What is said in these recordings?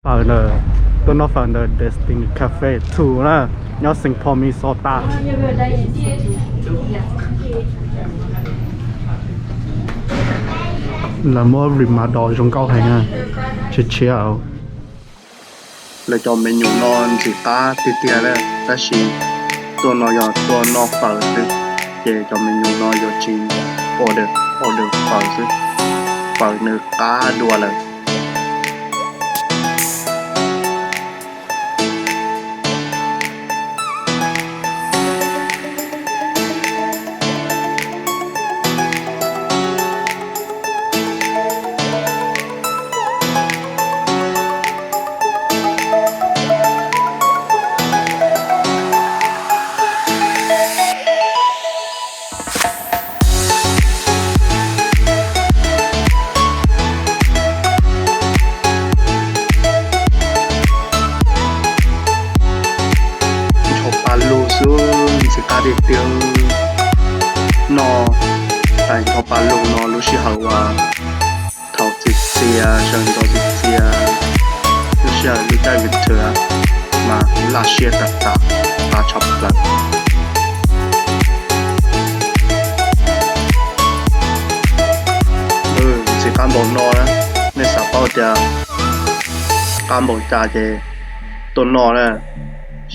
Fawm ntawm, tuaj noj fawm ntawm Destiny Cafe two na, nyob Saint Paul, Minnesota. Lawv muab remodel zoo nkauj heev, tshiab tshiab. Lawv cov menu no ntxim qab tiag tiag na, tab sis tuaj no yog tuaj noj fawm xwb, ces cov menu no yuav tsis order, order fawm xwb, fawm nws qab dua lawm. Ncho pa lug xwb, ntxim qab tiag tiag. Noj tais ncho pa lug no lub sij hawm uas thaum txias txias, sawv ntxov txias txias, lub sij hawm lub caij winter mas laj siab tag tag, qab tshaj plaws. Ntxim qab npaum no na, nej xav paub tias qab npaum cas ces tuaj noj na,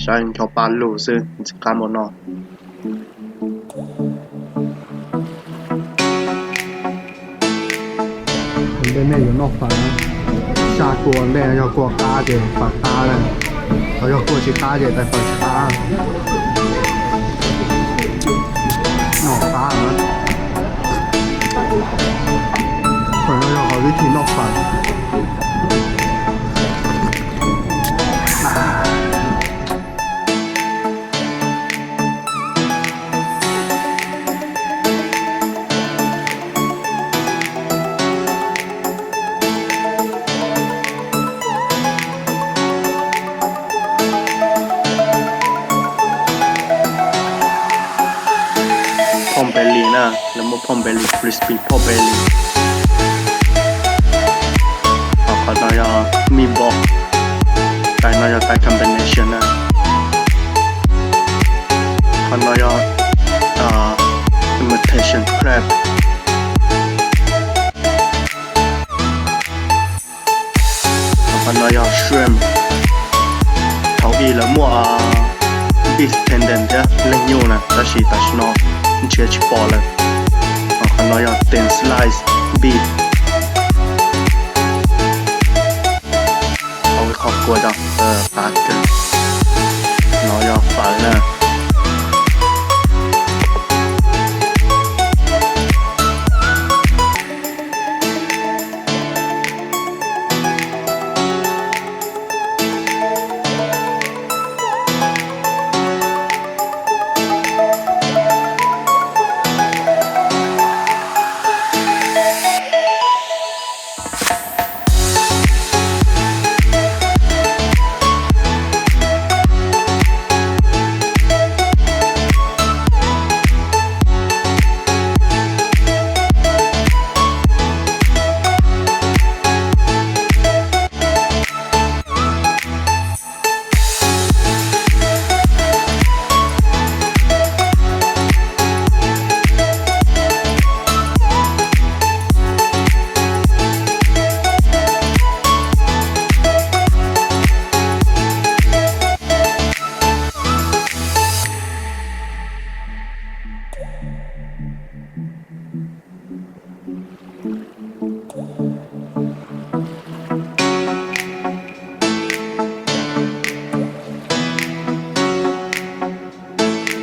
saib ncho pa lug xwb ntxim qab npaum no. Ntej nej yuav noj fawm, xya kua ntej, yog kua qab ces fawm qab na, ho yog kua tsis qab ces tais fawm tsis qab. Noj qab na. Qhov no yog qhov vib thim noj fawm. Pork belly na, lawv muaj pork belly, crispy pork belly. Ho qhov no yog meatball, tais no yog tais combination na. Qhov no yog imitation crab. Qhov no yog shrimp. Thaum ub lawv muaj beef tendon thiab leeg nyuj na, tab sis tam sim no nrhiav tsis pom lawm. Qhov no yog thin slice beef. Qhov kua cov qab kawg no yog fawm na.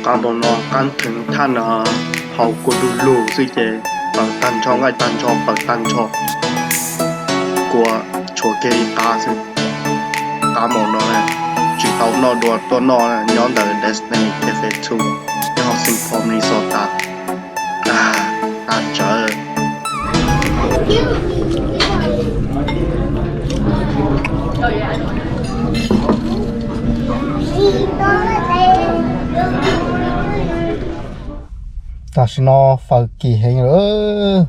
Qab npaum no qab theev thaj no, haus kua du lug xwb ces fawm tag nrho, nqaij tag nrho, fawm tag nrho, kua tshuav kiag ib qab xwb. Qab npaum no tsis tau noj dua, tuaj noj nyob ntawm Destiny Cafe two nyob hauv Saint Paul, Minnesota. Qab tsawv. Tam sim no fawm kim heev lawm,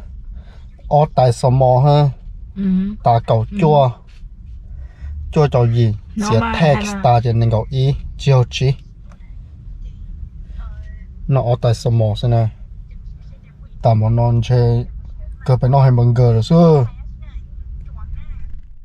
ob tais xo mo hab, tas kaum cuaj, cuaj caum yim, xiav tax tas ces nees nkaum ib tsib caug tsib. No ob tais xo mos xwb na. Tas mov no ntshe kawg pem no hais npawg nkawg lawm xwb.